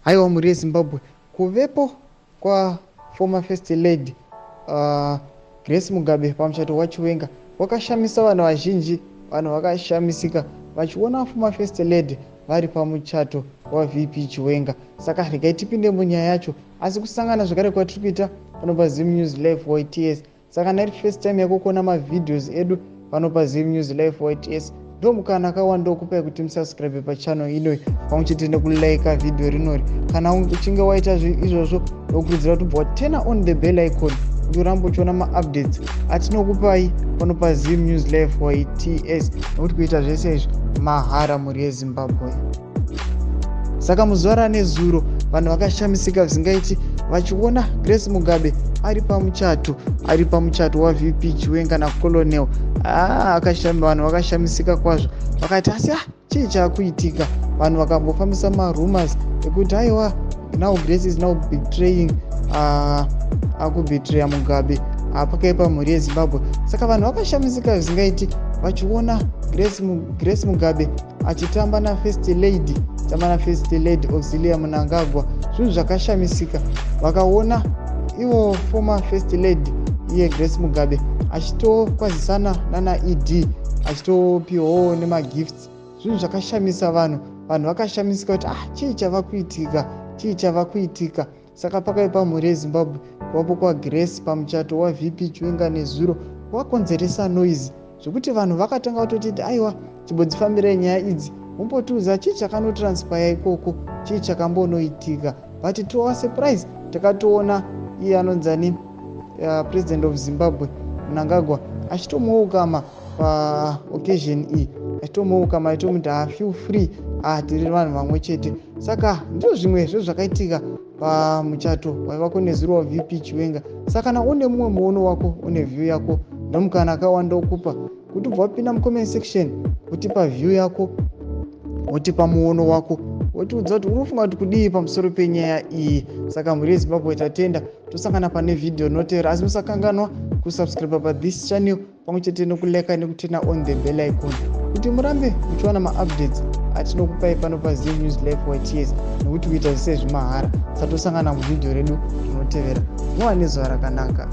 Haiwa, mhuri yeZimbabwe, kuvepo kwaformer First Lady Grace Mugabe pamuchato waChiwenga wakashamisa vanhu vazhinji. Vanhu vakashamisika vachiona former First Lady vari pamuchato waVP Chiwenga. Saka regai tipinde munyaya yacho, asi kusangana zvakare kwatiri kuita pano paZim News Live YTS. Saka nari first time yako kuona mavideos edu pano paZim News Live YTS, ndo mukana akawanda okupai kuti musubscribe pachannel inoi, pamwe chete nekulike vhidhiyo rinori. Kana uchinge waita izvozvo, ndokurudzira kuti ubva waturn on the bell icon kuti urambe uchiona maupdates atinokupai pano paZim News Live YTS, nekuti kuita zvese izvi mahara, mhuri yeZimbabwe. Saka muzuva ranezuro vanhu vakashamisika zvisingaiti vachiona Grace Mugabe ari pamuchato waVP Chiwenga naColonel. Vanhu vakashamisika kwazvo, vakati, "Asi chii chaakuitika?" Vanhu vakambofambisa marumors ekuti aiwa, now Grace is now betraying, akubetraya Mugabe. Pakaipa, mhuri yeZimbabwe. Saka vanhu vakashamisika zvisingaiti vachiona Grace Mugabe achitamba naFirst Lady, tamba naFirst Lady Auxilia Mnangagwa. Zvinhu zvakashamisika. Vakaona ivo former First Lady iye Grace Mugabe achitokwazisana nana ED, achitopiwawo nemagifts. Zvinhu zvakashamisa vanhu. Vanhu vakashamisika kuti, "Ah, chii chava kuitika? Chii chava kuitika?" Saka pakaipa, mhuri yeZimbabwe. Kuvapo kwaGrace pamuchato waVP Chiwenga nezuro wakonzeresa noise, zvekuti vanhu vakatanga kutotiti, "Aiwa, chimbodzifambirai nyaya idzi, mumbotiudza chii chakanotranspire ikoko, chii chakambonoitika?" But to our surprise, takatoona iye anonzani, President of Zimbabwe Mnangagwa, achitomuukama paoccasion iyi, achitomuukama, achitomuti, "Ha, feel free, ah, tiri vanhu vamwe chete." Saka ndizvo zvimwe zvezvakaitika pamuchato waivako nezuro waVP Chiwenga. Saka kana une mumwe muono wako, une view yako, ndomukana akawanda okupa kuti ubva wapinda mucomment section, wotipa view yako, wotipa muono wako, wotiudza kuti uri kufunga kuti kudii pamusoro penyaya iyi. Saka mhuri yeZimbabwe, tatenda, tosangana pane vhidhiyo rinotevera. Asi musakanganwa kusubscribe pathis channel, pamwe chete nekulike nekuturn on the bell icon kuti murambe muchiwana maupdates atinokupai pano paZim News Life YTS, nekuti kuita zvise zvimahara. Satosangana muvhidhiyo redu rinotevera. Muva nezuva rakanaka.